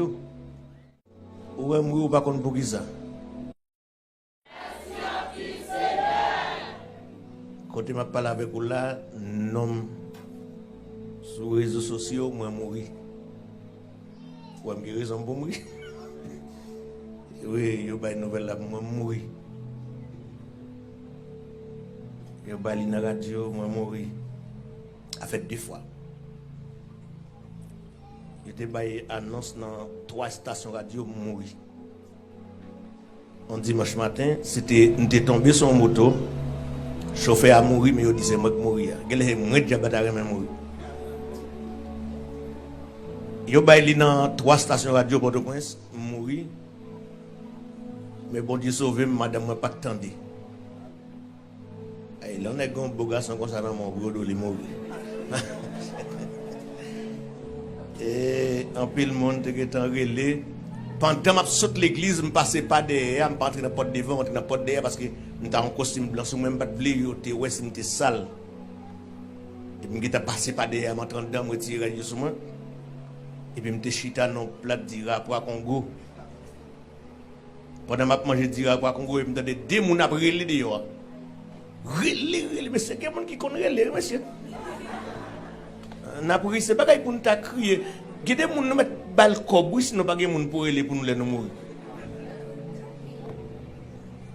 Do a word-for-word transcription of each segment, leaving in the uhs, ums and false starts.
Ou wè m ri, ou pa konn poukisa. Kote m ap pale avèk ou la, non m sou rezo sosyo, mwen mouri. Ou wè m gen rezon pou m ri. Wi, yo bay nouvèl la pou mwen, m mouri. Yo bay li nan radyo, mwen mouri. A fèt de fwa. Yo te bay anons nan twa estasyon radyo, m mouri. On dimanch maten, se te, m te tonbe sou yon moto, chofè a mouri, men yo di se mwen k mouri a. Genlè se mwen dyab la ta renmen mouri. Yo bay li nan twa estasyon radyo Pòtoprens, m mouri. Men Bondye sove m, madanm mwen pa t tande. Ay, lè yon nèg gen yon bo gason konsa nan men w, bro, li mouri. E, anpil moun te gentan rele. Pandan m ap sot legliz, m pase pa dèyè a, m pa antre nan pòt devan, m antre nan pòt dèyè a, paske m ta yon kostim blan sou mwen, m pa t vle yo te wè si m te sal. Epi m gentan pase pa dèyè a, m antre anndan, m retire rad yo sou mwen. Epi m te chita nan yon plat diri a pwa Kongo. Pandan m ap manje diri a pwa Kongo, epi m tande de moun ap rele deyò a. Rele, rele, mesye, gen moun ki konn rele, wi, mesye. N ap ri, se bagay pou n ta kriye. Gen de moun nou mèt ba l kòb, wi, sinon pa gen moun pou rele pou nou lè nou mouri.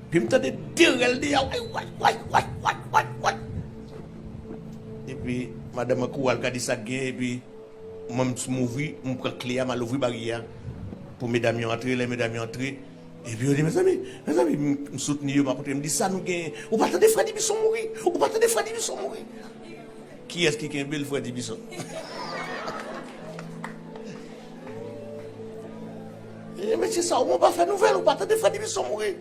Epi m tande de rèl deyò a, way, way, way. Epi madanm mwen kouri al gade sa k gen, epi mwen, m, m ouvri, m pran kle a, m al ouvri baryè a pou medam yo antre. Lè medam yo antre, epi yo di, mezanmi, mezanmi, m, m soutni yo, m ap antre, m di, sa nou genyen? Ou pa tande frè Dibison mouri? Ou pa tande frè Dibison mouri? Kiyès ki kenbe l, frè Dibison? E mesye sa, ou pa fè nouvèl, ou pa tande frè Dibison mouri?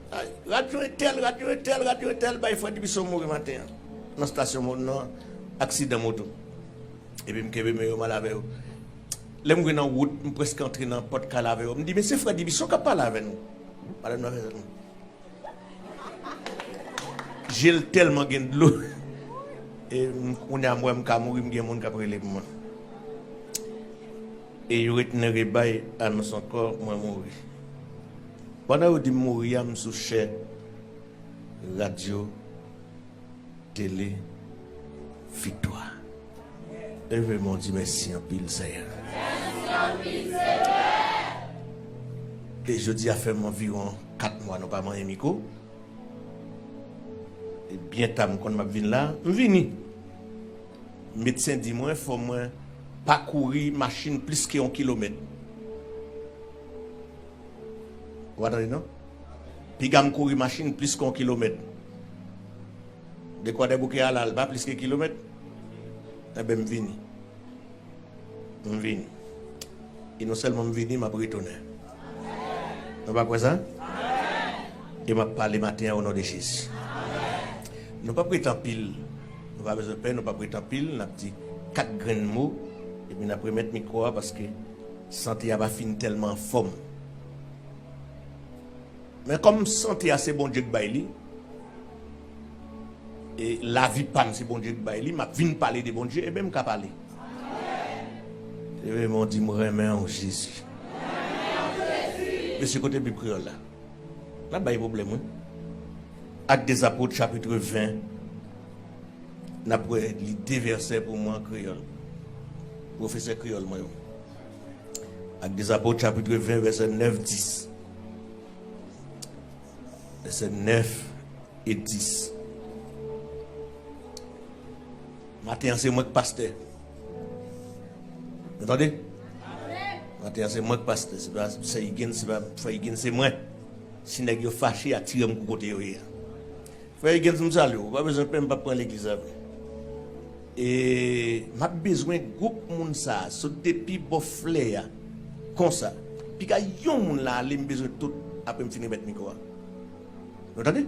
Ay, radyo entèl, radyo entèl, radyo entèl bay frè Dibison mouri maten an. Nan estasyon mo-, nan aksidan moto. Epi m kenbe men yo, m al avè yo. Lè m rive nan wout, m prèske antre nan pòt kay la avè yo. M di, men se frè Dibison k ap pale avè nou. Madanm nan fè sa. Je l tèlman gen dlo. E m, kounye a m wè m ka mouri, m gen moun k ap rele pou mwen. E yo retire bay anons ankò, mwen mouri. Pandan yo di m mouri a, m sou chè radyo, tele, viktwa. Leve men w di mèsi anpil, Senyè. E jodi a fè m anviwon kat mwa nou pa manyen mikwo. E byen ta m konn m ap vin la, m vini. Medsen di mwen, fò mwen pa kouri machin plis ke yon kilomèt. Ou pa tande, non? Piga m kouri machin plis ke yon kilomèt. De Kwadèbouke a la, l pa plis ke kilomèt. Enben, m vini. M vini. E non sèlman m vini, m ap retounen. Nou pa kwè sa? E m ap pale maten an o non de Jezi. Nou p ap ret anpil. Nou pa bezwen pè, nou p ap ret anpil. N ap di kat grenn mo, epi n ap remèt mikwo a, paske sante a pa fin tèlman anfòm. Men kòm sante a se Bondye k bay li, e lavi pa m se Bondye k bay li, m ap vin pale de Bondye, ebyen m ka pale. Leve men w di, m renmen w, Jezi. Mesye, kote Bib kreyòl la? N ap bay pwoblèm, wi. Actes des Apôtres, chapitre ven. N ap wè li de vèsè pou mwen an kreyòl. Pwofesè kreyòl mwen yo. Actes des Apôtres, chapitre ven, vèsè nèf, dis. Vèsè nèf e dis. Maten an, se mwen k pastè. Nou tande? Maten an, se mwen k pastè. Se pa sè Higgins, se pa frè Higgins, se mwen. Si nèg yo fache, atire m kou kote yo ye a. Frè Higgins, m salye w. Ou pa bezwen pè, m p ap pran legliz avè w. E m ap bezwen gwoup moun sa a, sot depi bò flè a, konsa. Piga yon moun la ale, m bezwen tout, apre m fin remèt mikwo a. Nou tande?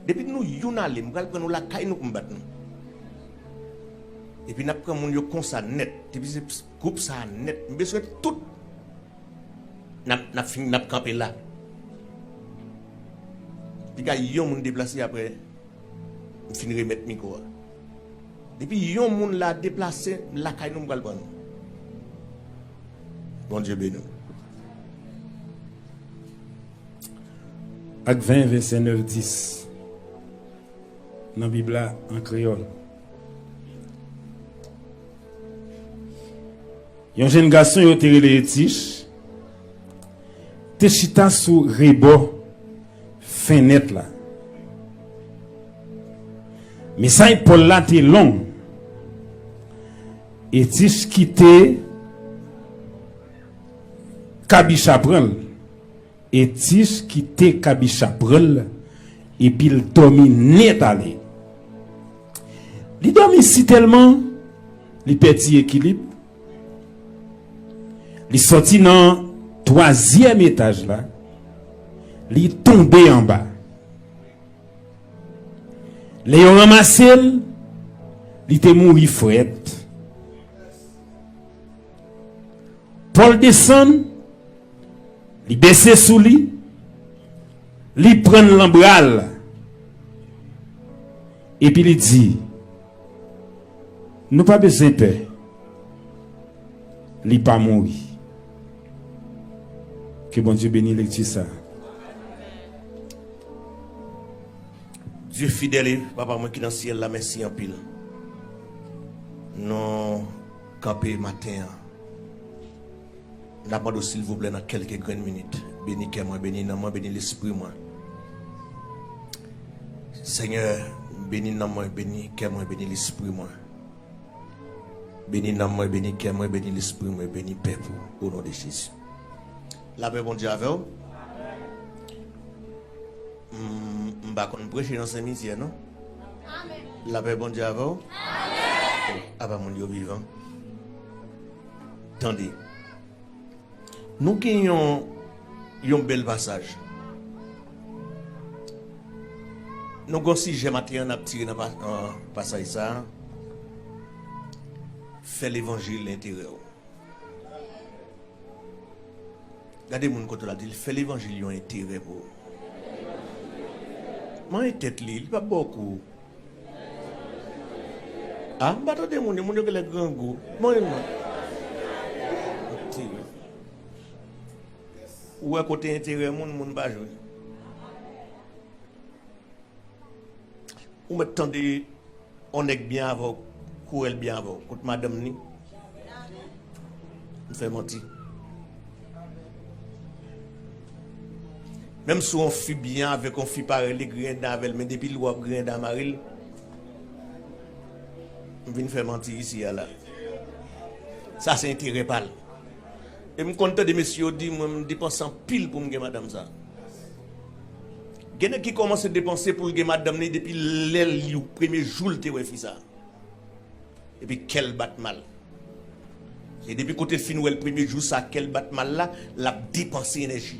Depi nou youn ale, m pral pran nou lakay nou pou m bat nou. Epi n ap pran moun yo konsa nèt. Depi se gwoup sa a nèt, m bezwen tout. N ap, n ap fin, n ap kanpe la. Piga yon moun deplase apre m fin remèt mikwo a. Depi yon moun la deplase, lakay nou m pral pran nou. Bondye beni w. Ak ven, vèsè nèf, dis nan Bib la an kreyòl. Yon jèn gason yo te rele Etich te chita sou rebò fenèt la. Mesaj Pòl la te long. Etich kite kabicha pran l. Etich kite kabicha pran l, epi l dòmi nèt ale. Li dòmi sitèlman, li pèdi ekilib, li sòti nan twazyèm etaj la, li tonbe anba. Lè yo ranmase l, li te mouri frèt. Pòl desann, li bese sou li, li pran l nan bra l, epi li di, "Nou pa bezwen pè, li pa mouri." Ke Bondye beni lekti sa. Dye fidèl e Papa mwen ki nan syèl la, mèsi anpil. Nou kanpe maten an. N ap mande w, silvouplè, nan kèlke grenn minit, beni kè mwen, beni nanm mwen, beni lespri mwen. Senyè, beni nanm mwen, beni kè mwen, beni lespri mwen. Beni nanm mwen, beni kè mwen, beni lespri mwen, beni pèp ou, o non de Jezi. Lapè Bondye avè w. M, m pa konn preche nan simityè, non. Lapè Bondye avè w. Apa moun yo vivan. Tande. Nou gen yon, yon bèl pasaj. Nou gen yon sijè maten an n ap tire nan pa-, nan pasaj sa a. Fè levanjil enterè w. Gade moun kote w la, di l, "Fè levanjil yon enterè pou ou." Manyen tèt li, li p ap ba w kou. A, m pa tande moun yo, moun yo genlè grangou. Manyen l non. Ou wè kote enterè moun, moun pa jwe. Ou mèt tande yon nèg byen avè w, kourèl byen avè w, kot madanm ni? M fè manti. Menm si yon fi byen avèk yon fi parèy li, griyen dan avè l, men depi l wè w ap griyen dan mari l, m vin fè manti isi a la. Sa se enterè pa l. E m konn tande mesye yo di, "Mwen, m depanse anpil pou m gen madanm sa." Gen nèg ki kòmanse depanse pou l gen madanm ni depi lè l, premye jou l te wè fi sa. Epi kè l bat mal. E depi kote l fin wè l premye jou sa, kè l bat mal la, l ap depanse enèji.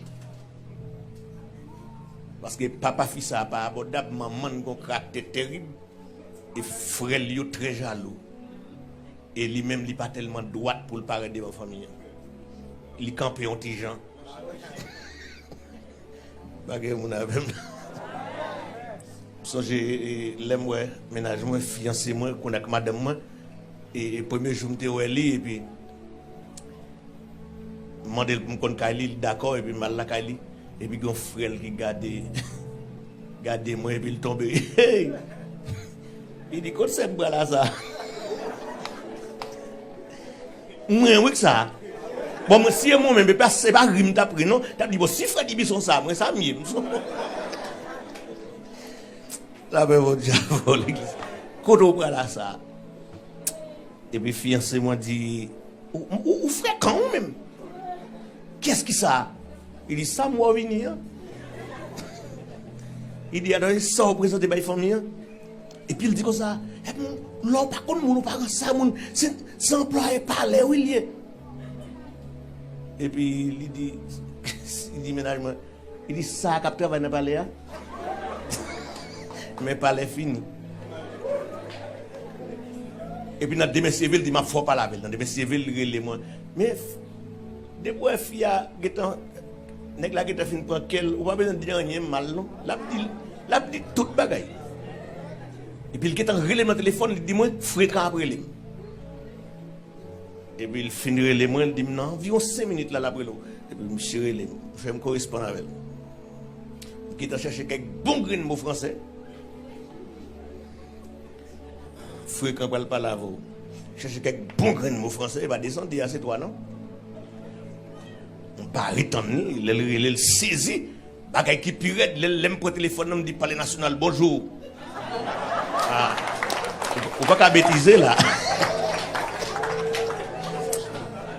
Paske papa fi sa pa abòdab, manman l gon karaktè terib, e frè l yo trè jalou. E li menm, li pa tèlman dwat pou l parèt devan fanmi an. Li kanpe yon ti jan. Pa gen moun avè m. M sonje, e, lè m wè mennaj mwen, fiyanse mwen, kounye ak madanm mwen, e, e premye jou m te wè li, epi m mande l pou m konn kay li, li dakò, epi m al lakay li, epi gen yon frè l ki gade, gade mwen, epi l tonbe. Li di, "Kot sèk bwa la sa?" Mwen, wi, k sa. Bon, mwen, si e mwen menm, e pa, se pa ri m t ap ri, non. T ap di, "Bon, si frè Dibison sa, mwen, sa m ye." Lapè Bondye avè w, legliz. Kote w pral la sa? Epi fiyanse mwen di, "Ou, ou, ou frekan ou menm. Kiyès ki sa?" Li di, "Sa m wè w vini an." Li di, "Atande sa w prezante bay fanmi an." Epi l di konsa, "Epi lè w pa konn moun, ou pa rann sa moun, se, se anplwaye palè wi l ye." Epi li di, li di mennaj mwen, li di, "Sa a k ap travay nan palè a?" Men palè fini. Epi nan demen si Dye vle, l di, "M ap fè w pale avè l." Nan demen si Dye vle, l rele mwen. Men f-, depi w wè fi a gentan, nèg la gentan fin pran kè l, ou pa bezwen di l anyen mal, non. L ap di, l ap di tout bagay. Epi l gentan rele m nan telefòn, li di mwen, "Frekan ap rele m." Epi l fin rele mwen, l di m, "Nan anviwon senk minit la, l ap rele w." Epi misye rele m, fè m koresponn avè l. Gentan chèche kèk bon grenn mo franse. Frekan pral pale avè w. Chèche kèk bon grenn mo franse, e pa desann, di a se twa non. M pa ret tann li, lè l rele l sezi. Bagay ki pi rèd, lè, lè m pran telefòn nan, m di pale nasyonal, bonjou. Ah. Ou, ou pa ka betize la.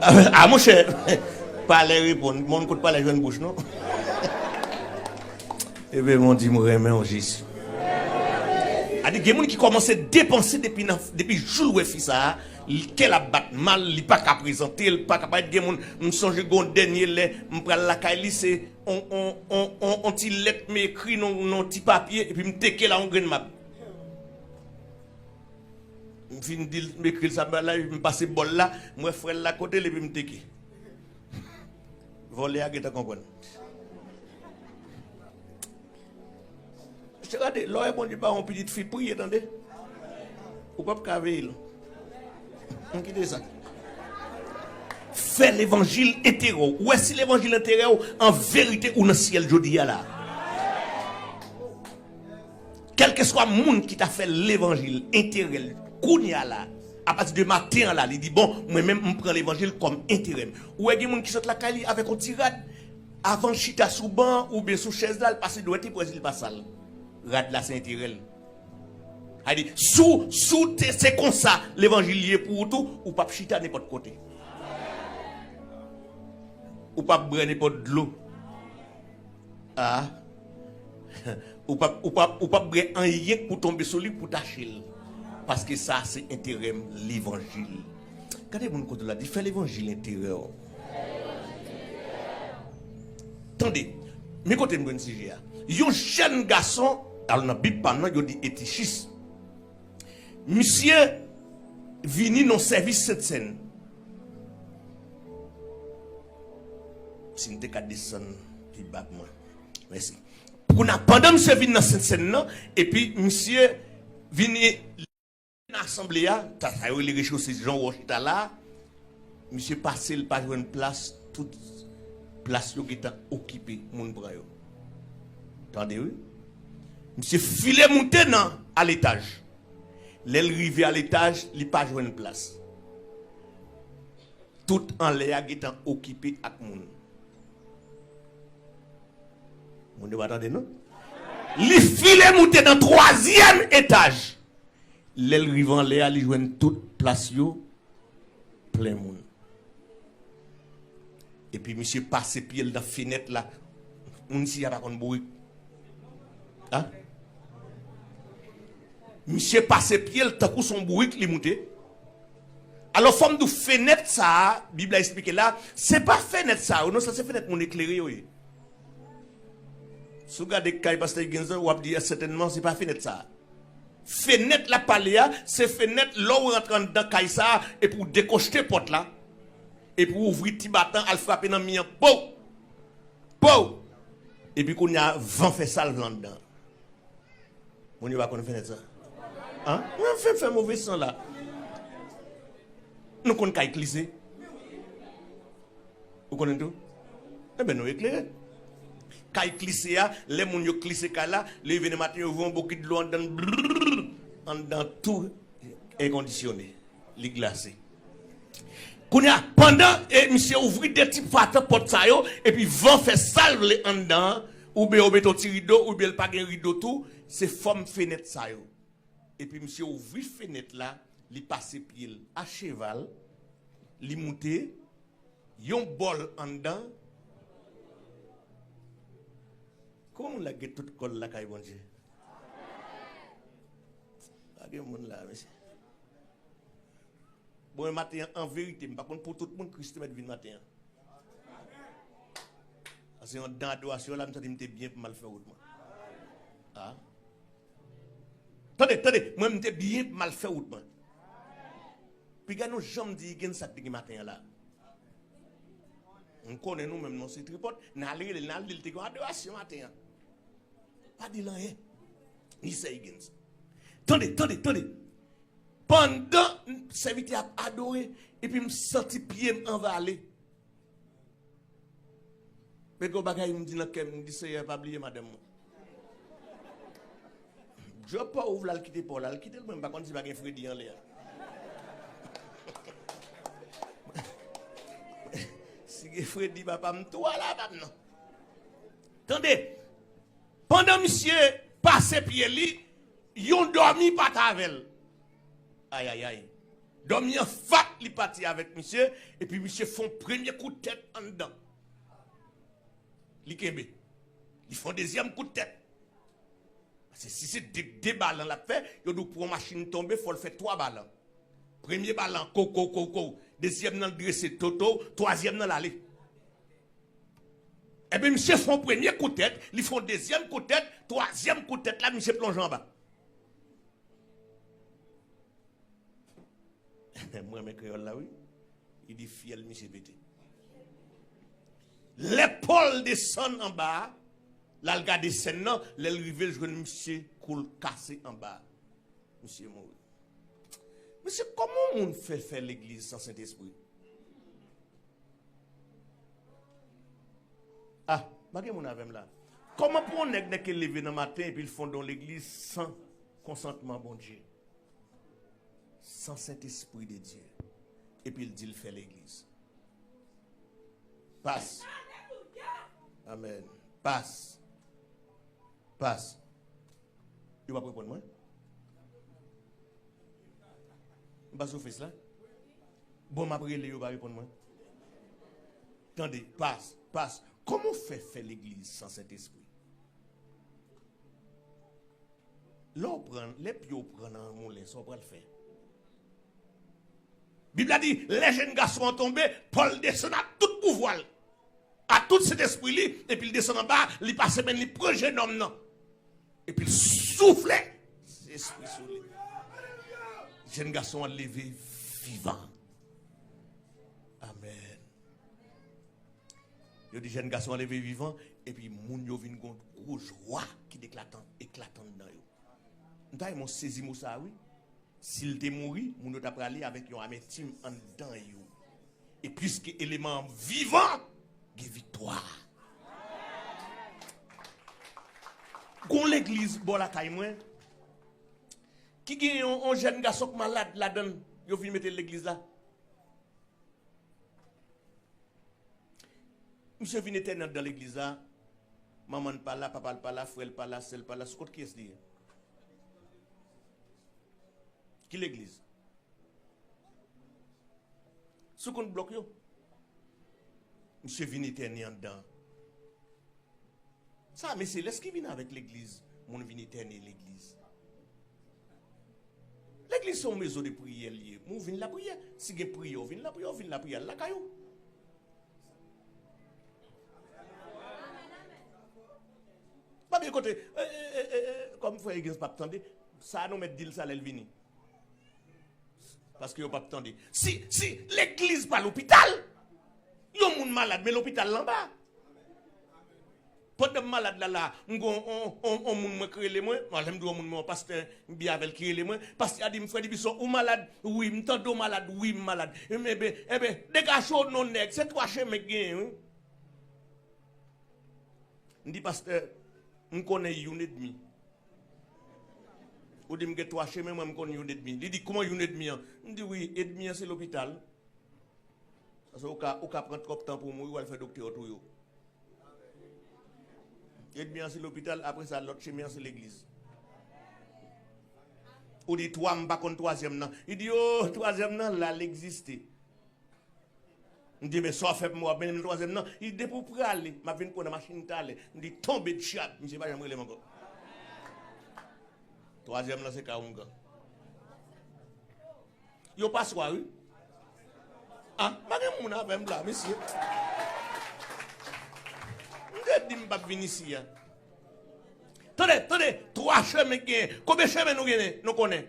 Ah, monchè, palè reponn. Moun kot palè jwenn bouch, non? Ebyen, m di, m renmen w, Jezi. A di, gen moun ki kòmanse depanse depi nan, depi jou l wè fi sa a, li, kè l ap bat mal, li pa ka prezante, li pa ka parèt. Gen moun, m sonje gen yon dènye lè, m pral lakay li, se on, on, on, on, on ti lèt m ekri nan, nan ti papye, epi m teke la yon grenn mab. M fin di l, m ekri l sa, m pase bò l la, m wè frè l la kote l, epi m teke. Vòlè a gentan konprann. Misye gade, lè w wè Bondye ba w yon pitit fi, priye tande. Ou p ap ka veye l. M kite sa. Fè levanjil enterè w. Ou wè si levanjil enterè w, an verite ou nan syèl jodi a la. Kèlkeswa moun ki ta fè levanjil enterè l kounye a la, apati de maten an la, li di, bon, mwen menm, m pran levanjil kòm enterè m. Ou wè gen moun ki sot lakay li avèk yon ti rad, avan l chita sou ban an oubyen sou chèz la, l pase dwèt li pou wè si l pa sal. Rad la se enterè l. Sa di, si w, si w te, se konsa levanjil ye pou ou tou, ou p ap chita nenpòt kote. Ou p ap bwè nenpòt dlo. Ah. Ou p ap, ou p ap, ou p ap bwè anyen k pou tonbe sou li pou tache l. Paske sa se enterè m, levanjil. Gade moun kote w la, di, fè levanjil enterè w. Tande, men kote m jwenn sijè a. Yon jèn gason, alò nan Bib pa m nan, yo di Etichis. Misye vini nan sèvis Sentsèn. Si n te ka desann pi ba pou mwen. Mèsi. Pou n a, pandan misye vin nan Sentsèn nan, epi misye vini nan asanble a, ta, sa yo rele rechose, jan w chita la, misye pase, l pa jwenn plas, tout plas yo gentan okipe, moun pran yo. Tande wi. Misye file moute nan, a letaj. Lè l rive a letaj, li pa jwenn plas. Tout anlè a gentan okipe ak moun. Moun yo pa tande non. Li file moute nan twazyèm etaj. Lè l rive anlè a, li jwenn tout plas yo plen moun. Epi misye pase pye l nan fenèt la. Moun isi a pa konn bourik. A? Misye pase pye l tankou se yon bourik li moute. Alò, fò m di w fenèt sa a, Bib la eksplike la, se pa fenèt sa yo, non, sa se fenèt moun eklere yo ye. Si w gade kay pastè Higgins an, w ap di, sètènman, se pa fenèt sa a. Fenèt l ap pale a, se fenèt lè w rantre anndan kay sa a, epi w dekochte pòt la, epi w ouvri ti batan, al frape nan mi an, pow! Pow! Epi kounye a, van fè sa l vle anndan. Moun yo pa konn fenèt sa. An? Mwen fè, fè move san la. Nou konn kay klise? Ou konnen tou? Enben, nou eklere. Kay klise a, lè moun yo klise kay la, leve nan maten, yo voye yon bokit dlo anndan, brrr, anndan tou enkondisyone. Li glase. Kounye a, pandan e misye ouvri de ti patan pòt sa yo, epi van fè sa l vle anndan an, oubyen yo mete yon ti rido, oubyen l pa gen rido tou, se fòm fenèt sa yo. Epi misye ouvri fenèt la, li pase pye l a cheval, li moute, yon bòl anndan. Kòman moun la gen tout kò l lakay Bondye? Pa gen moun la, mesye. Bon, e maten an, an verite, m pa konn pou tout moun Kris te mèt vin maten an. Paske anndan adorasyon la, m santi m te byen pou m al fè wout mwen. A? Tande, tande, mwen m te byen pou m al fè wout mwen. Piga nou janm di Higgins sa k te gen maten an la. M konnen nou menm non se tripòt, n al rele l, n al di l te gen yon adorasyon maten an. Pa di l anyen. Misye Higgins. Tande, tande, tande. Pandan sèvitè ap adore, epi m santi pye m anvale. Men gen yon bagay m di nan kè m, m di, Seyè, pa bliye madanm mwen. Djòb pa w, ou vle al kite pa w la, al kite l, mwen m pa konn si pa gen fredi anlè a. Si gen fredi, papa m tou ala papa m nan. Tande, pandan misye pase pye li, yon dòmi pati avè l. Ayayay. Dòmi an fat, li pati avèk misye, epi misye fè yon premye kout tèt anndan. Li kenbe. Li fè yon dezyèm kout tèt. Paske si se de, de balan l ap fè, yo di w pou yon machin tonbe, fò l fè twa balan. Premye balan, ko, ko, ko, ko. Dezyèm nan, l drese, to, to. Twazyèm nan, l ale. Ebyen, misye fè yon premye kout tèt, li fè yon dezyèm kout tèt, twazyèm kout tèt la, misye plonje anba. Mwen renmen kreyòl la, wi. Li di fyèl misye pete. Lè Pòl desann anba a, l al gade sèn nan, lè l rive, l jwenn misye kou l kase anba a. Misye mouri. Mesye, kòman yon moun fè fè legliz san Sentespri? Ah, pa gen moun avè m la. Kòman pou yon nèg nèk leve nan maten epi l fonde yon legliz san konsantman Bondye? San Sentespri de Dye. Epi l di l fè legliz. Pas. Amèn. Pas. Pas. Yo p ap reponn mwen. M pa sou Face la. Bon, m ap rele, yo pa reponn mwen. Tande, pas, pas. Kòman w fè fè legliz san Sentespri? Lè w pran, lè pye w pran nan moulen, sa w pral fè? Bib la di, lè jèn gason an tonbe, Pòl desann ak tout pouvwa l, ak tout Sentespri li, epi l desann anba, li pase men li pran jèn òm nan. Epi l soufle Sentespri sou li. Jèn gason an leve vivan. Amèn. Yo di jèn gason an leve vivan, epi moun yo vin gon gwo jwa ki deklatan, eklatan nan yo. M ta renmen w sezi mo sa a, wi. Si l te mouri, moun yo ta prale avèk yon amentim anndan yo. E piske eleman an vivan, gen viktwa. Gon legliz bò lakay mwen, ki gen yon, yon jèn gason k malad ladan l, yo vin mete l legliz la. Misye vin etène anndan legliz la. Manman l pa la, papa l pa la, frè l pa la, sè l pa la. Sou kont kiyès li ye? Ki legliz? Sou kont blòk yo. Misye vin etène anndan. Sa, mesye, lèske vin avèk legliz, moun vin etène legliz. Legliz se yon maison de prière li ye. Moun vin lapriyè. Si gen priyè, w vin lapriyè, w vin lapriyè, al lakay ou. Pa gen kote, e, e, e, e, e, kòm frè Higgins p ap tande, sa nou mèt di l sa lè l vini. Paske yo p ap tande. Si, si legliz pa lopital, yon moun malad, men lopital la anba. Pandan m malad la, la, m gon on, on, on moun mwen k rele mwen, bon, lè m di on moun mwen, yon pastè m byen avè l ki rele mwen, pastè a di m, frè Dibison, ou malad? Wi, m tande w malad, wi, m malad. Enben, enben, degaje w non nèg, se twa chemen k genyen, wi. M di, pastè, m konnen youn edmi. Ou di m gen twa chemen, mwen m konn youn edmi. Li di, kòman youn edmi an? M di, wi, edmi an se lopital. Paske ou ka, ou ka pran twòp tan pou w mouri, w al fè doktè yo touye w. Edmi an se lopital, apre sa, lòt chemen an se legliz. Ou di, twa, m pa konn twazyèm nan. Li di, o, twazyèm nan la, l egziste. M di, men sa w fè pou mwen, w ap mennen m nan twazyèm nan? Li di, depi w prale, m ap vin pran w nan machin talè. M di, tonbe tchap, misye pa janm rele m ankò. Twazyèm nan se ka oungan. Yo paswa, wi. Ah, pa gen moun avè m la, mesye. M te di m p ap vin isi a. Tande, tande, twa chemen gen. Konbyen chemen nou genyen? Nou konnen.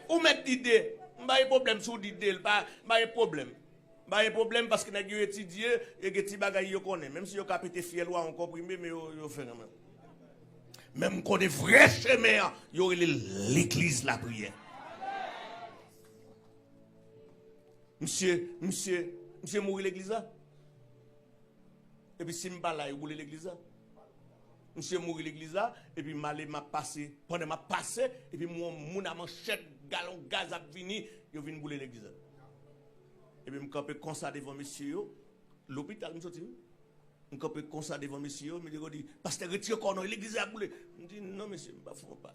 Ou mèt di de. M pa gen pwoblèm si w di de, l pa, m pa gen pwoblèm. M pa gen pwoblèm paske nèg yo etidye, yo gen ti bagay yo konnen. Menm si yo ka pete fyèl ou a yon konprime, men yo, yo fè kanmenm. Men m konnen vrè chemen an, yo rele l legliz lapriyè. Misye, misye, misye mouri legliz la. Epi si m pa la, yo boule legliz la. Misye mouri legliz la, epi m ale, m ap pase. Pandan m ap pase, epi m wè yon moun a manchèt, galon gaz ap vini, yo vin boule legliz la. Epi m kanpe konsa devan mesye yo, lopital m soti, wi. M kanpe konsa devan mesye yo, mesye yo di, "Pastè, retire kò w non, legliz la ap boule." M di, "Non, mesye, m pa fè yon pa.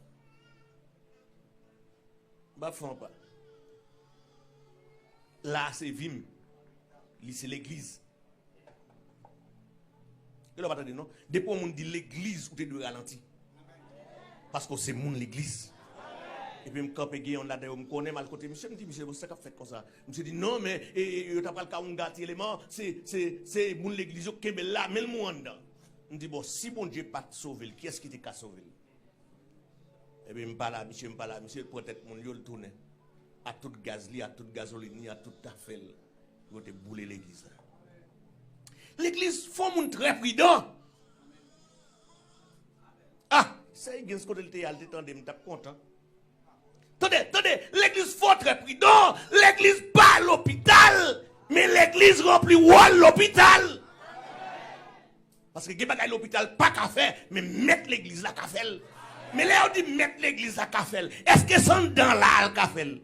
M pa fè yon pa." La a se vi m. Li se legliz. Yo la pa tande non. Depi yon moun di legliz, ou te dwe ralanti. Paske w se moun legliz. Epi m kanpe, gen yon ladan yo m konnen, m al kote misye, m di, "Misye, bon, sa k ap fèt konsa?" Misye di, "Non, men, e, e, yo ta pral kawonga ti eleman, se, se, se moun legliz yo k kenbe l la, men l mou anndan." M di, "Bon, si Bondye pa t sove l, kiyès ki te ka sove l?" Epi m pale a misye, m pale a misye, l pran tèt moun yo, l tounen. A tout gaz li, a tout gazolin li, a tout afè l, yo te boule legliz la. Legliz fò moun trè pridan. Ah, Seyè Higgins kote l te ye a, l te tande m, t ap kontan. Tande, tande, legliz fò trè pridan, legliz pa lopital, men legliz ranpli wòl lopital. Paske gen bagay lopital pa ka fè, men mèt legliz la ka fè l. Men lè yo di mèt legliz la ka fè l, èske se anndan la a l ka fè l?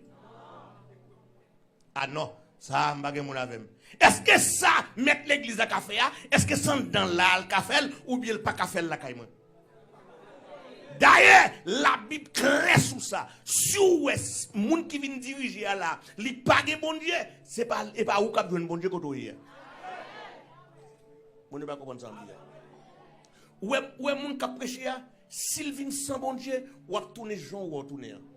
A non, sa a m pa gen moun avè m. Èske sa mèt legliz la ka fè a, èske se anndan la a l ka fè l, oubyen l pa ka fè l lakay mwen? Dayè, Labib klè sou sa. Si w wè s- moun ki vin dirije a la, li pa gen Bondye, se pa, e pa ou k ap jwenn Bondye kote w ye a. Moun yo pa konprann sa m di a. Ou wè, ou wè moun k ap preche a, si l vin san Bondye, w ap tounen jan w wè w tounen an.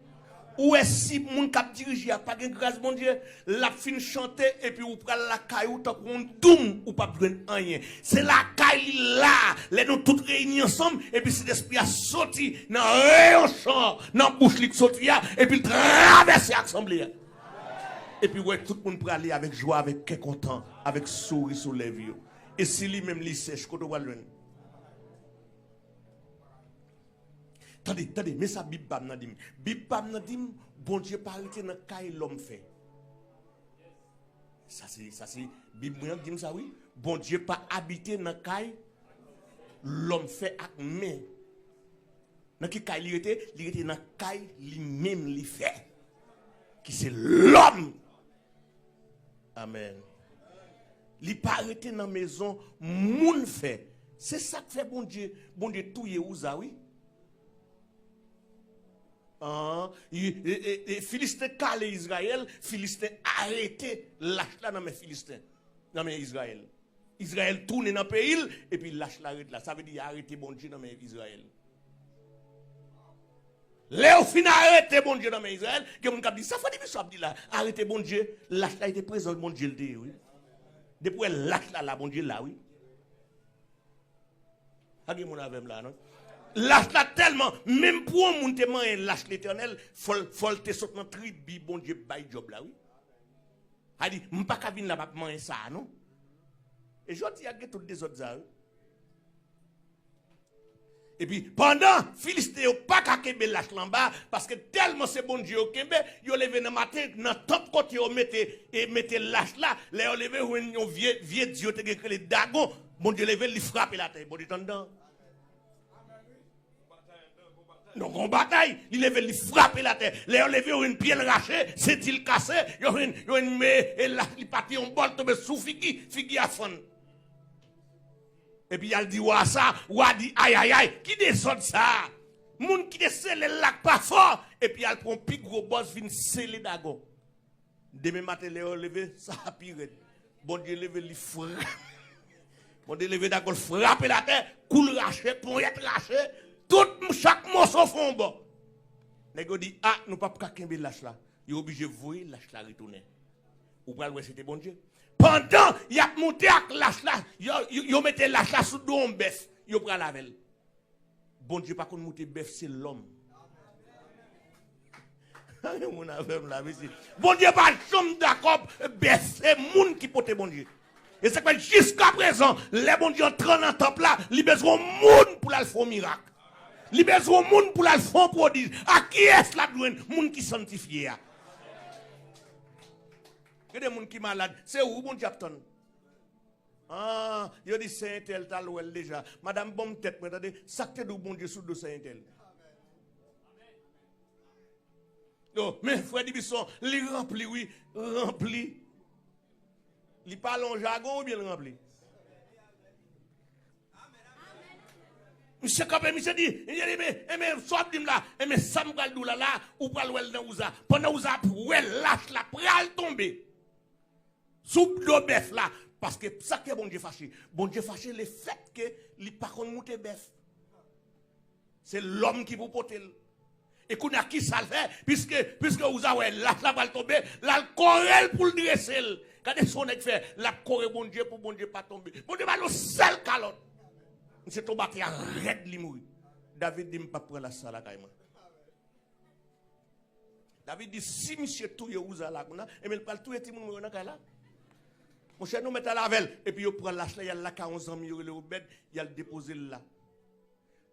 Ou wè si moun k ap dirije a pa gen gras Bondye, l ap fin chante epi ou pral lakay ou tankou yon doum, ou p ap jwenn anyen. Se lakay li la, lè nou tout reyini ansanm, epi Sentespri a soti nan reyon chan, nan bouch li k soti a, epi l travèse ak asanble a. Epi w wè tout moun prale avèk jwa, avèk kè kontan, avèk souri sou lèv yo. E si li menm li sèch, kote w pral jwenn? Tande, tande, men sa Bib pa m nan di m. Bib pa m nan di m, Bondye pa rete nan kay lòm fè. Sa se, sa se Bib mwen an ki di m sa, wi. Bondye pa abite nan kay lòm fè ak men. Nan ki kay li rete? Li rete nan kay li menm li fè. Ki se lòm. Amèn. Li pa rete nan mezon moun fè. Se sa k fè Bondye, Bondye touye Ouza, wi. An, e, e, e, e, Filisten kale Izrayèl, Filisten arete lach la nan men Filisten, nan men Izrayèl. Izrayèl tounen nan peyi l, epi lach la ret la. Sa vle di, y arete Bondye nan men Izrayèl. Lè yo fin arete Bondye nan men Izrayèl, gen moun k ap di, "Sa Frè Dibisou ap di la? Arete Bondye, lach la te prezan Bondye l te ye, wi. Depi w wè lach la la, Bondye la, wi." Pa gen moun avè m la, non? Lach la tèlman, menm pou yon moun te manyen lach Letènèl, fò l, fò l te sot nan tribi Bondye bay djòb la, wi. A di, "M pa ka vin la, m ap manyen sa a, non." E jodi a, gen tout dezòd sa yo. Epi, pandan Filisten yo pa ka kenbe lach la anba, paske tèlman se Bondye yo kenbe, yo leve nan maten, nan tanp kote yo mete, e mete lach la, lè yo leve, yo jwenn yon vye, vye dye yo te gen k rele Dagon. Bondye leve, li frape l atè. Bondye t anndan. Non, gon batay, li leve, li frape l atè. Lè yo leve, yo jwenn pye l rache, senti l kase, yo jwenn, yo jwenn, men, e la, li pati yon bòl tonbe sou figi, figi a fann. Epi y al di wa sa, wa di, "Ayayay, ki dezòd sa a? Moun ki te sele l la k pa fò," epi y al pran pi gwo bòs vin sele Dagon. Demen maten, lè yo leve, sa a pi rèd. Bondye leve, li frape. Bondye leve, Dagon frape l atè, kou l rache, ponyèt rache, tout, chak moso fè yon bò. Nèg yo di, "A, nou p ap ka kenbe lach la." Yo oblije voye lach la retounen. Ou pral wè se te Bondye. Pandan y ap monte ak lach la, yo, yo, yo mete lach la sou do yon bèf, yo pral avè l. Bondye pa konn moute bèf, se lòm. Anyen moun avè m la, mesye. Bondye pa janm dakò bèf, se moun ki pote Bondye. E sa k fè jiskaprezan, lè Bondye antre nan tanp la, li bezwen yon moun pou l al fè yon mirak. Li bezwen yon moun pou l al fè yon pwodij. A kiyès l ap jwenn? Moun ki sanntifye a. Gen de moun ki malad, se ou Bondye ap tann. Ah, yo di sè entèl t al wè l deja. Madanm, ban m tèt mwen, tande, sa k te di w Bondye sou do sè entèl? Yo, men frè Dibison, li ranpli, wi, ranpli. Li pale yon jagon oubyen l ranpli? Misye kanpe, misye di, misye di, men, e men, sa w ap di m la, e men, sa m pral di w la, la, ou pral wè l nan wouza. Pandan wouza ap wè lach la pral tonbe sou do bèf la, paske sa k fè Bondye fache? Bondye fache lefètke li pa konn moute bèf. Se lòm ki pou pote l. E kounye a, ki sa l fè? Piske, piske wouza wè lach la pral tonbe, l al kore l pou l drese l. Gade sa yon nèg fè, l ap kore Bondye pou Bondye pa tonbe. Bondye ba l yon sèl kalòt. Misye tonbe atè a rèd, li mouri. David di, "M p ap pran lach sa lakay mwen." David di, "Si misye touye wouza la kounye a, ebyen, l pral touye timoun mwen yo nan kay la." Monchè, nou mèt al avè l. Epi yo pran lach la, y al lakay yon zanmi yo rele Obèd, y al depoze l la.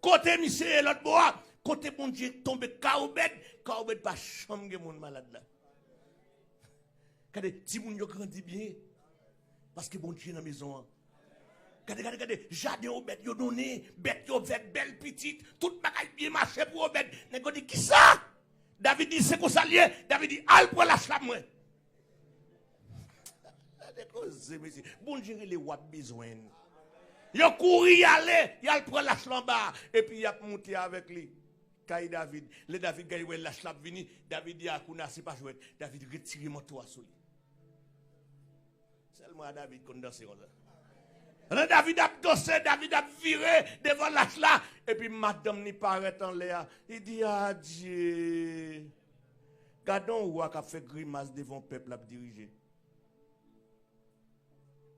Kote misye ye lòt bò a? Kote Bondye tonbe ka Obèd? Ka Obèd pa janm gen moun malad la. Gade, timoun yo grandi byen. Paske Bondye nan mezon an. Gade, gade, gade, jaden Obèd yo donnen, bèt yo fè bèl pitit, tout bagay byen mache pou Obèd. Nèg yo di, "Kisa?" David di, "Se konsa l ye." David di, "Al pran lach la pou mwen." Gade koze, mesye. Bondye rele w ap bezwen. Yo kouri, y ale, y al pran lach la anba, epi y ap moute avèk li kay David. Lè David gade wè lach la ap vini, David di, "A, kounye a se pa jwèt." David retire manto a sou li. Sèl mwen a David konn danse konsa. Pandan David ap danse, David ap vire devan lach la, epi madanm li parèt anlè a. Li di, "Adye! Gade yon wa k ap fè grimas devan yon pèp l ap dirije."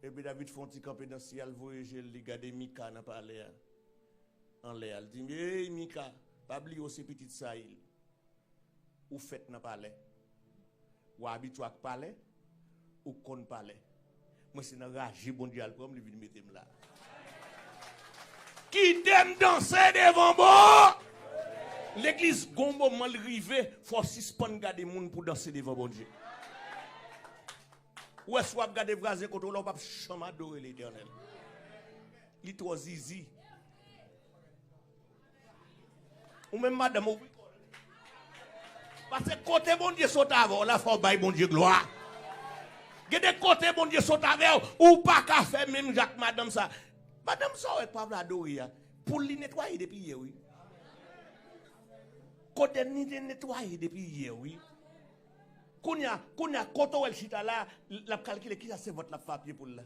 Epi David fè yon ti kanpe nan syèl, voye je l, li gade Mika nan palè a. Anlè a, l di, "Ey, Mika, pa bliye w se pitit Sayil. Ou fèt nan palè. Ou abitye ak palè, ou konn palè. Mwen se nan raje Bondye al pran m, li vin mete m la. Kite m danse devan bò." Legliz, gon moman l rive, fò w sispann gade moun pou danse devan Bondye. Ou wè, si w ap gade vwazen kote w la, ou p ap janm adore Letènèl. Li twò zizi. Ou menm madanm ou. Paske kote Bondye sot avè w la, fò w bay Bondye glwa. Gen de kote Bondye sot avè w, ou pa ka fè menm jan ak madanm sa. Madanm sa w wè k pa vle adore a, poul li netwaye depi yè, wi. Kodenn li te netwaye depi yè, wi. Kounye a, kounye a, kote w wè l chita la, l ap kalkile kisa sèvant la ap fè a pye poul la.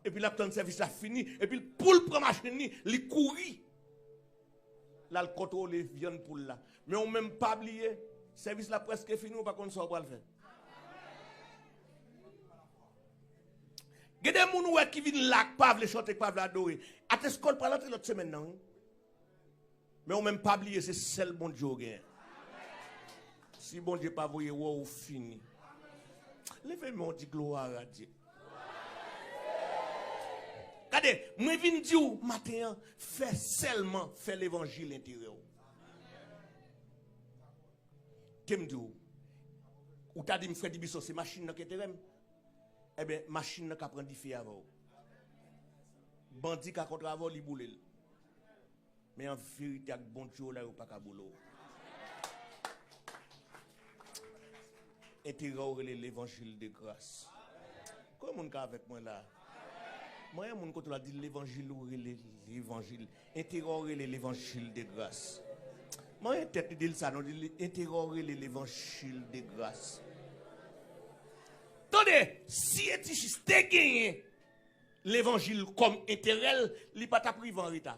Epi l ap tann sèvis la fini, epi l, pou l pran machin li, li kouri. L al kontwole vyann poul la. Men ou menm pa bliye, sèvis la prèske fini, ou pa konn sa w pral fè. Gen de moun ou wè ki vin la, k pa vle chante, k pa vle adore. Ateskò l pral antre lòt semèn nan, wi. Men ou menm pa bliye, se sèl Bondye w genyen. Si Bondye pa voye wè w, ou fini. Leve men w, di, "Gloire à Dieu." Gade, mwen vin di w maten an, fè sèlman, fè levanjil enterè w. Ke m di w, ou ta di m, "Frè Dibison, se machin nan ki enterè m." Ebyen, machin nan ka pran dife avè w. Bandi ka kontre avè w, li boule l. Men an verite, ak Bondye w la, yo pa ka boule w. Enterè w rele levanjil de gras. Konbyen moun ka avèk mwen la? Mwen, yon moun kote w la di levanjil ou rele levanjil. Enterè w rele levanjil de gras. Mwen, yon tèt li di l sa, non, di l enterè w rele levanjil de gras. Tande, si Etichis te genyen levanjil kòm enterè l, li pa t ap rive an reta.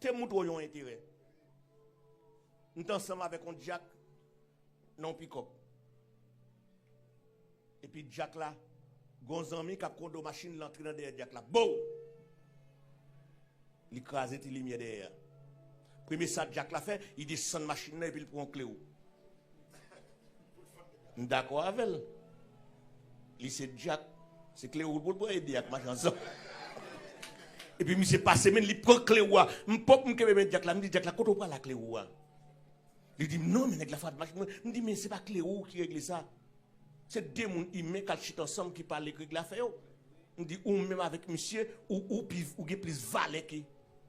Te moutre w yon enterè. M t ansanm avèk yon dyak nan yon pikòp. Epi dyak la, gon zanmi k ap kondo machin, l antre nan dèyè dyak la. Bow! Li kraze ti limyè dèyè a. Premye sa dyak la fè, li desann machin nan epi l pran yon klewou. M dakò avè l. Li se dyak. Se klewou l pou l pran ede ak mache ansanm. Epi misye pase men li pran klewou a. M pòp m kenbe men dyak la. M di dyak la, "Kote w pral ak klewou a?" Li di m, "Non, men nèg la frape machin mwen." M di, "Men se pa klewou ki regle sa." Se de moun imen k al chita ansanm ki pale k regle afè yo. M di, ou menm avèk misye, ou, ou, pi, ou gen plis valè ke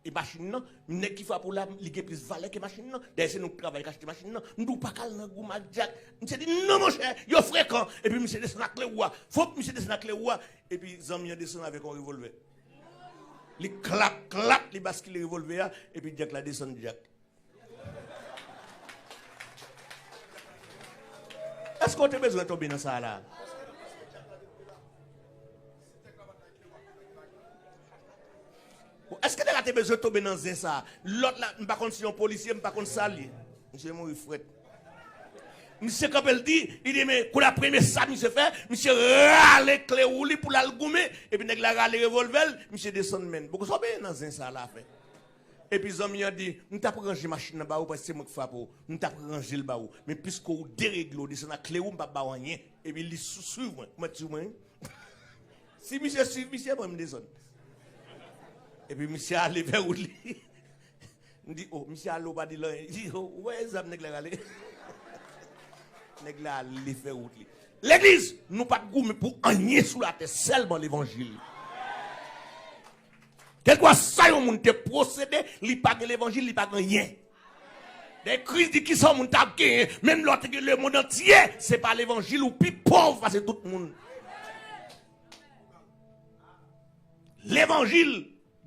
e machin nan. Nèg ki frape w la, li gen plis valè ke machin nan. Dayè, se nou k travay k achte machin nan. M di, ou pa ka al nan gwoup ak Dyak. Misye di, non, monchè, yo frekan. Epi misye desann ak kle wou a. Fòk misye desann ak kle wou a. Epi zanmi an desann avèk yon revòlvè. Li klap, klap, li baskile revòlvè a. Epi Dyak la desann Dyak. Èske w te bezwen tonbe nan sa a la? Bon, èske nèg la te bezwen tonbe nan zen sa a? Lòt la, m pa konn si yon polisye, m pa konn sa l ye. Misye mouri frèt. Misye kanpe l di, li di, men, kou la premye sa misye fè, misye rale kle wou li pou l al goumen, epi nèg la rale revòlvè l, misye desann men l. Bon, sa w bezwen nan zen sa a la fè? Epi zanmi an di, m t ap ranje machin nan ba ou, paske se mwen k frape w. M t ap ranje l ba ou. Men piske w deregle, w desann ak kle wou, m p ap ba w anyen. Epi li sou, swiv mwen. Ou mèt swiv mwen, wi. Si misye swiv misye, mwen m desann. Epi misye ale fè wout li. M di, o, misye ale, ou pa di l anyen. Li di, o, ou wè zam nèg la rale? Nèg la ale fè wout li. Legliz, nou pa t goumen pou anyen sou latè, sèlman levanjil. Kèlkeswa sa yon moun te posede, li pa gen levanjil, li pa gen anyen. Dayè, Kris di, kisa yon moun t ap genyen, menm lè w te gen lemonn antye, se pa levanjil, ou pi pòv pase tout moun. Levanjil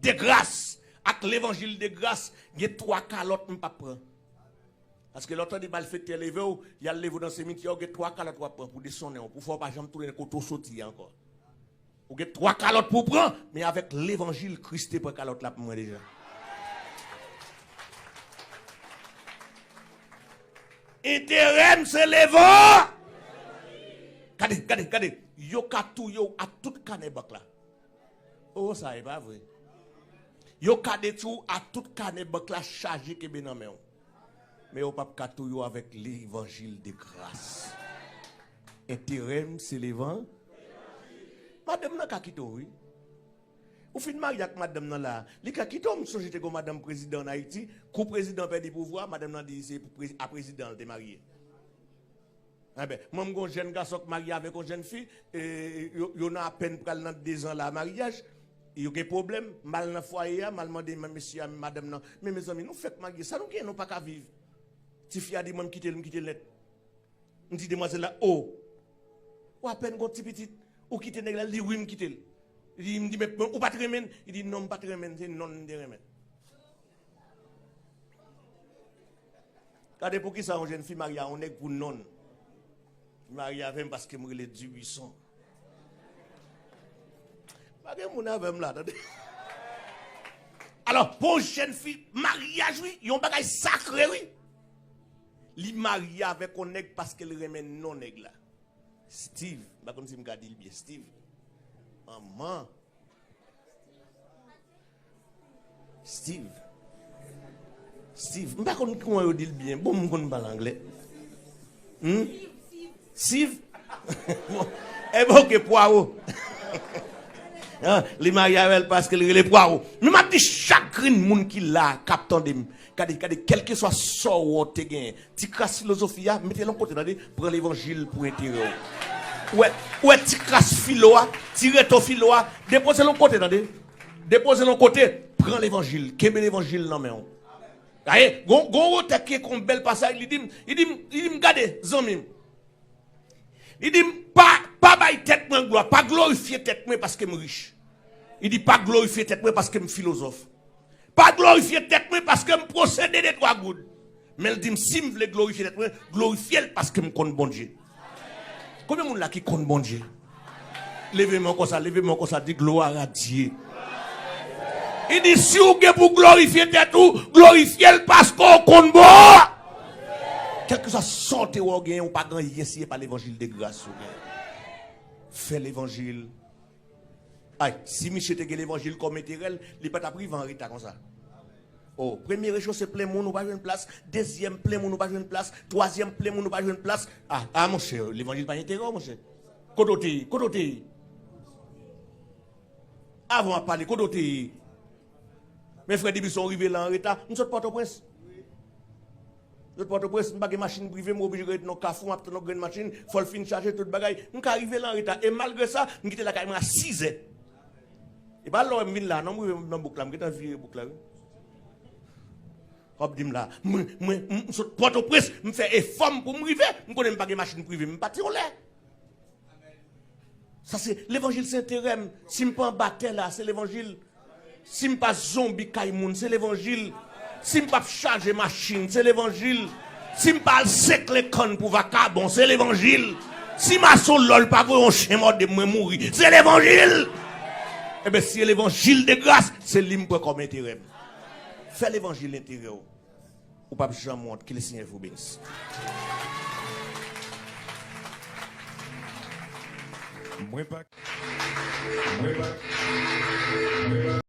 de gras ak levanjil de gras, gen twa kalòt m p ap pran. Paske lè w tande malfektè leve w, y al leve w nan simityè, w gen twa kalòt w ap pran pou desonnen w, pou fè w pa janm tounen kote w soti a ankò. Ou gen twa kalòt pou w pran, men avèk levanjil, Kris te pran kalòt la pou mwen deja. Enterè m se levan. Gade, gade, gade. Yo ka touye w ak tout kanè bank la. O, sa e pa vre. Yo ka detwi w ak tout kanè bank la chaje kenbe nan men w. Men yo p ap ka touye w avèk levanjil de gras. Enterè m se levan. Madanm nan ka kite w, wi. Ou fin marye ak madanm nan la, li ka kite w. M sonje te gen yon madanm prezidan ann Ayiti, kou prezidan pèdi pouvwa, madanm nan di se pou prezi-, a prezidan l te marye. Enben, mwen m gon jèn gason k marye avèk yon jèn fi, e, yo, yo nan apèn pral nan dezan la maryaj, yo gen pwoblèm, m al nan fwaye a, m al mande men mesye a, madanm nan, men mezanmi, nou fèk marye, sa nou genyen, nou pa ka viv. Tifi a di, mwen m kite l, m kite l nèt. M di demwazèl la, o, ou apèn gon ti pitit, ou kite nèg la, li di wi, m kite l. Li di, m di, men ou pa t renmen l? Li di, non, m pa t renmen l, se nonn m te renmen. Gade poukisa yon jèn fi marye a yon nèg pou nonn. Li marye avè m paske m rele Dibison. Pa gen moun avè m la, tande. Alò, pou yon jèn fi, maryaj, wi, yon bagay sakre, wi. Li marye avèk yon nèg paske l renmen non nèg la. Steve, m pa konn si m ka di l byen, Steve. Manman. Steve. Steve. M pa konn kouman yo di l byen. Bon, m konn pale anglè. Hmm? Steve. Bon. Enben, oke, pwawo. An, li marye avè l paske l rele pwawo. Men m ap di chak grenn moun ki la, k ap tande m, gade, gade, kèlkeswa sa w te genyen, ti kras filozofi a, mete l yon kote, tande, pran levanjil pou enterè w. Ou wè, ou wè ti kras filo a, ti reto filo a, depoze l yon kote, tande. Depoze l yon kote, pran levanjil, kenbe levanjil nan men w. Gade, gon, gon wotè ki ekri yon bèl pasaj, li di m, li di m, li di m, gade, zanmi m. Li di m, pa, pa bay tèt mwen glwa, pa glorifye tèt mwen paske m rich. Li di, pa glorifye tèt mwen paske m filozòf. Pa glorifye tèt mwen paske m posede de twa goud. Men l di m, si m vle glorifye tèt mwen, glorifye l paske m konn Bondye. Konbyen moun la ki konn Bondye? Leve men w konsa, leve men w konsa, di, gloire à Dieu. Li di, si w gen pou glorifye tèt ou, glorifye l paske w konn bon. Kèlkeswa sa w te wè w genyen, ou pa gen anyen si se pa levanjil de gras ou genyen. Fè levanjil. Ay, si misye te gen levanjil kòm enterè l, li pa t ap rive an reta konsa. O, premye recho se plen moun, ou pa jwenn plas. Dezyèm plen moun, ou pa jwenn plas. Twazyèm plen moun, ou pa jwenn plas. A, a, monchè, levanjil pa enterè w, monchè. Kote w te ye? Kote w te ye? Avan w ap pale, kote w te ye? Men frè Dibison rive la an reta. M sot Pòtoprens. Sot Pòtoprens, m pa gen machin prive, m oblije ret nan kafou, m ap tann yon grenn machin, fò l fin chaje tout bagay. M ka rive la anreta. E malgre sa, m kite lakay mwen a sizè. E pa lè w wè m vin la, non, m rive nan bouk la, m gentan vire bouk la, wi. W ap di m la, mwen, mwen, m sot Pòtoprens, m fè efò m pou m rive, m konnen m pa gen machin prive, m pati yon lè. Sa se levanjil, se enterè m. Si m pa anba tè la, se levanjil. Si m pa zonbi kay moun, se levanjil. Si m p ap chaje machin, se levanjil. Si m pa al sekle kann pou vakabon, se levanjil. Si mason lòl pa voye yon chen mòde m, mwen mouri, se levanjil. Ebyen, si e levanjil de gras, se li m pran kòm enterè m. Fè levanjil enterè w. Ou p ap janm wont. Ke le Senyè vous bénisse. Mwen pa, mwen pa, mwen pa.